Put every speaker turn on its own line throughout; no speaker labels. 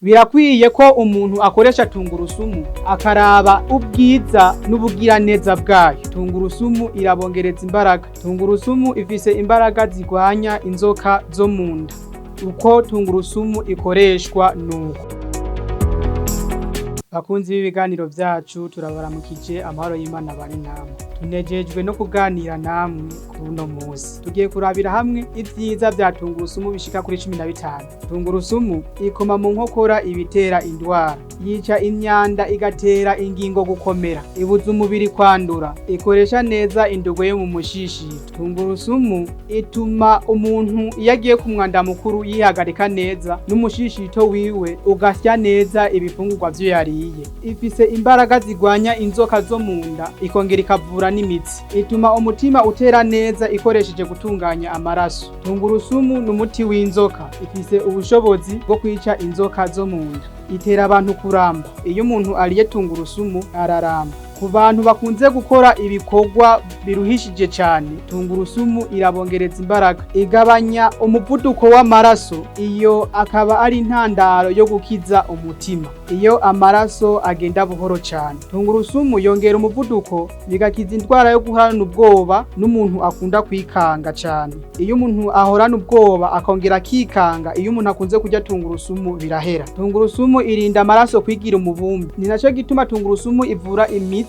Birakwiye ko umuntu akoresha tungurusumu akaraba ubwiza n'ubugiraneza bwayo. Tungurusumu irabongereza imbaraga. Tungurusumu ifise imbaraga zirwanya inzoka zo mu nda. Uko tungurusumu ikoreshwa nuko. Bakunzi b'ibiganiro vyacu, turabaramukije, amahoro y'Imana bari namwe. Tunejejwe no kuganira namwe kuri uno munsi. Tugiye kurabira hamwe ivyiza vya tungurusumu bishika kuri 15. Tungurusumu ikoma mu nkokora ibitera indwara, yica imyanda, igatera ingingo gukomera, ibuza umubiri kwandura, ikoresha neza indugwe yo mu mushishito. Tungurusumu ituma umuntu iyo agiye ku mwanda mukuru yihagarika neza, n'umushishito wiwe ugasya neza ibifungurwa vyo yariye. Ifise imbaraga zigwanya inzoka zo mu nda, ikongera ikavura n'imitsi. Ituma umutima utera neza ikoresheje gutunganya amaraso. Tungurusumu ni umuti w'inzoka, ifise ubushobozi bwo kwica inzoka zo mu nda. Itera abantu kuramba. Iyo umuntu ariye tungurusumu araramba. Ku bantu bakunze gukora ibikorwa biruhishije cyane, tungurusumu irabongereza imbaraga. Igabanya umuvuduko w'amaraso, iyo akaba ari intandaro yo gukiza umutima iyo amaraso agenda buhoro cyane. Tungurusumu yongera umuvuduko, bigakiza indwara yo guhorana ubwoba n'umuntu akunda kwikanga cyane. Iyo umuntu ahorana ubwoba akongera akikanga, iyo umuntu akunze kurya tungurusumu birahera. Tungurusumu irinda amaraso kwigira umubumbe. Ni naco gituma tungurusumu ivura imitsi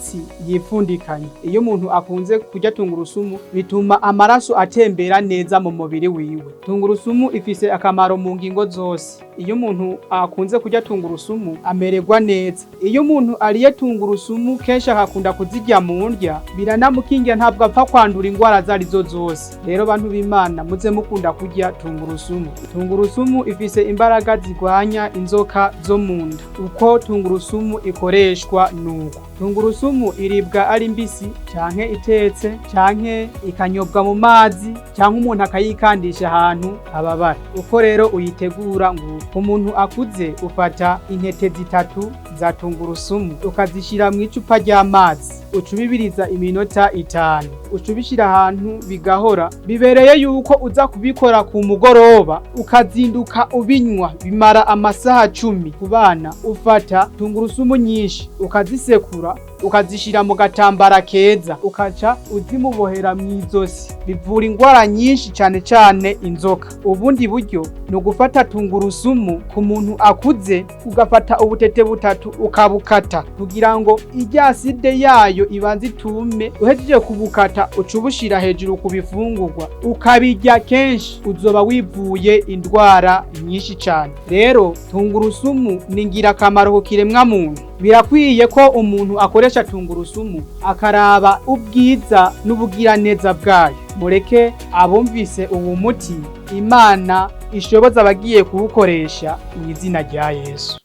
yipfundikanye. Iyo umuntu akunze kurya tungurusumu bituma amaraso atembera neza mu mubiri wiwe. Tungurusumu ifise akamaro mu ngingo zose. Iyo umuntu akunze kurya tungurusumu amererwa neza. Iyo umuntu ariye tungurusumu kenshi akakunda kuzirya mu ndya, biranamukingira, ntabwo apfa kwandura indwara zarizo zose. Rero bantu b'Imana, muze mukunda kurya tungurusumu. Tungurusumu ifise imbaraga zirwanya inzoka zo mu nda. Uko tungurusumu ikoreshwa nuko: tungurusumu iribwa ari mbisi, canke itetse, canke ikanyobwa mu mazi, canke umuntu akayikandisha ahantu hababara. Uko rero uyitegura ngo umuntu akuze, ufata intete zitatu za tungurusumu ukazishira mu icupa ry'amazi, uca ubibiriza iminota 5, uca ubishira ahantu bigahora. Bibereye yuko uza kubikora ku mugoroba, ukazinduka ubinywa, bimara amasaha 10. Ku bana, ufata tungurusumu nyinshi ukazisekura, ukazishira mu gatambara keza, ukaca uzimubohera mw'izosi. Bivura ingwara nyinshi, cane cane inzoka. Ubundi buryo ni ugufata tungurusumu ku muntu akuze, ugafata ubutete butatu ukabukata kugira ngo irya acide yayo ibanze itume. Uhejeje kubukata, uca ubushira hejuru ku bifungurwa, ukabirya kenshi, uzoba wivuye indwara nyinshi cane. Rero tungurusumu ni ngirakamaro ku kiremwa muntu. Birakwiye ko umuntu akoresha tungurusumu akaraba ubwiza n'ubugiraneza bwayo. Mureke abumvise uwu muti, Imana ishoboza abagiye kuwukoresha mu izina rya Yesu.